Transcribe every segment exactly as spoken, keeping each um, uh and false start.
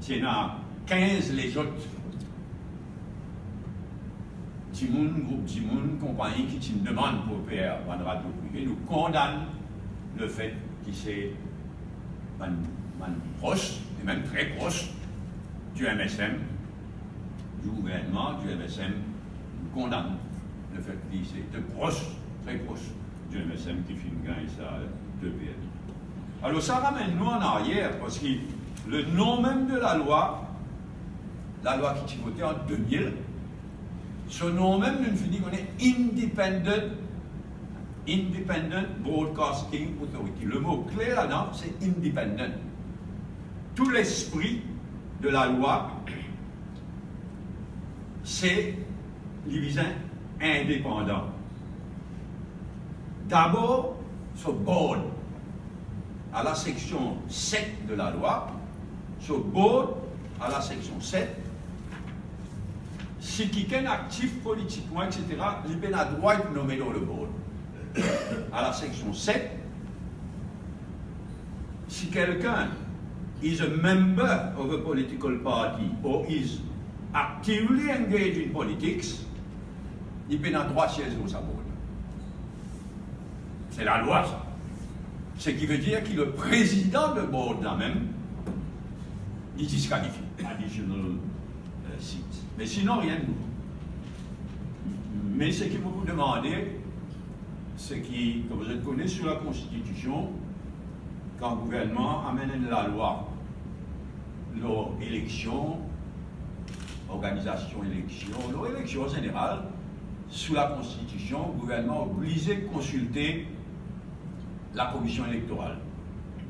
Si ena kinz lezot dimoun, group dimoun, konpagni ki ti demann pou ofer bann radio prive, nou kondann lefet ki se bann, bann pros, e mem tre pros, di M S M, di gouvernman, di M S M, nou kondann lefet ki se de pros, tre pros di M S M ki finn gagn sa de permi. Alor, sa ramenn nou an aryer, parski le nom mem de lalwa, lalwa ki ti vote an de mil, so nom mem, nou fini kone Independent, Independent Broadcasting Authority. Lemo kle ladan, se independent. Tou lespri de lalwa, se li bizin indepandan. Dabor, so board, a la seksion set de lalwa, so board, a la seksion set, si kikenn aktif politikman, et cetera, li pena drwa et nome dan le board. A la seksion set, si kelkenn is a member of a political party or is actively engaged in politics, li pena drwa siez lor sa board. Se lalwa sa. Seki vedir ki le prezidan de board la mem, li diskalifie. Additional, euh, seats. Me sinon, rien de nouvo. Me seki mo pou demande, seki, kouma zot kone, sou la Konstitision, kan gouvernman amenn enn lalwa lor eleksion, organizasion eleksion, lor eleksion an zeneral, sou la Konstitision, gouvernman oblize konsilte la Komision Elektoral.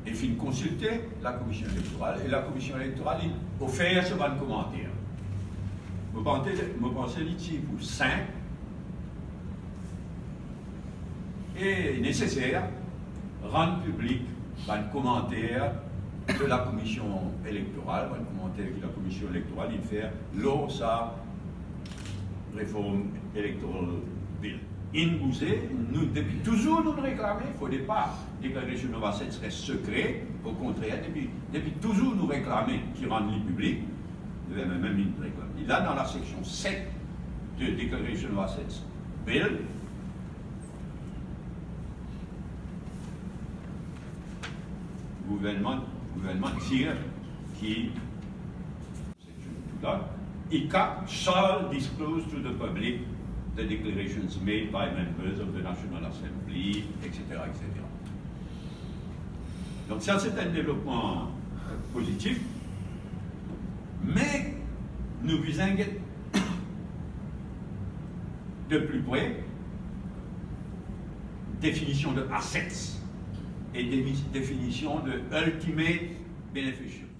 E finn konsilte la Komision Elektoral, e la Komision Elektoral, li ofer so bann komanter. Mo panse, mo panse li ti pou sin e neseser rann piblik bann komanter de la Komision Elektoral, bann komanter ki la Komision Elektoral inn fer lor sa Reform Electoral Bill. Inn bouze, nou, depi touzour nou reklame, fode pa Declaration of Assets res sekre, okontrer, depi, depi touzour nou reklame ki rann li piblik, nou mem inn reklame. Li la dan la seksion set de Declaration of Assets Bill, gouvernman, gouvernman dir ki Section two, I C A shall disclose to the public the declarations made by members of the National Assembly, et cetera, et cetera. Donk sa, se enn devlopman, euh, pozitif, me nou bizin get de pli pre definision de assets e de, definision de ultimate beneficiary.